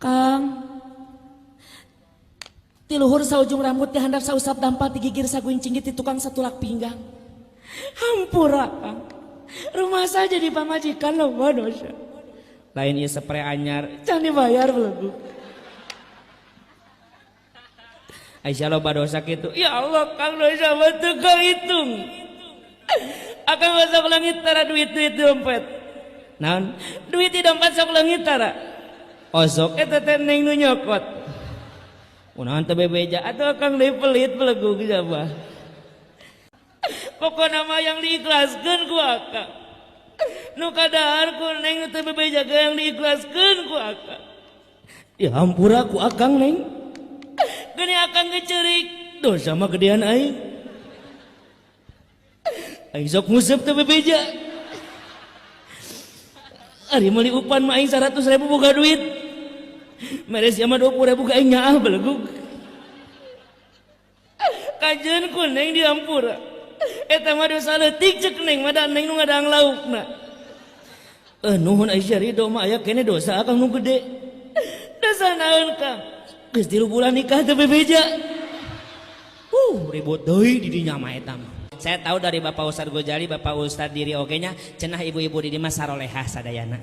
Kang, ti luhur saujung rambut, ti handap sausap dampal, ti gigir saguncing, ti tukang satulak pinggang. Hampura, Kang. Rumasa jadi pamajikan loba dosa. Lain ieu sepre anyar, can dibayar, belegu. Aisyah loba dosa kitu. Ya Allah, Kang, dosa mah teu kahitung. Akang sok leungit tara duit-duit di dompet? Naon? Duit di dompet sok leungit tara? Osok eta teh neng nu nyokot. Kunaon teu bebeja atuh, akang deui pelit, belegu siapa. Pokona mah yang diikhlaskeun ku akang. Nu kadahar ku neng, nu teu bebeja ge yang diikhlaskeun ku akang. Ya hampura ku akang, neng. Gini akang gecerik, dosa mah gedean aing. Aing sok nguseup teu bebeja. Ari meuli upan mah aing 100 ribu boga duit. Mere sia mah 20 ribu ka aing nyaah, belegug. Kajeun ku neng diampura. Eta mah dosa leutik cek neng mah, da neng nu ngadang laukna. Eh, nuhun Aisyah ridho mah aya kene dosa akang nu gede. Dosa naon, Kang? Geus 3 bulan nikah teu bebeja. Ribut deui di dinya mah eta mah. Saya tahu dari Bapak Ustadz Gojali, Bapak Ustadz diri oge nya, cenah ibu-ibu di dieu mah sarolehah sadayana.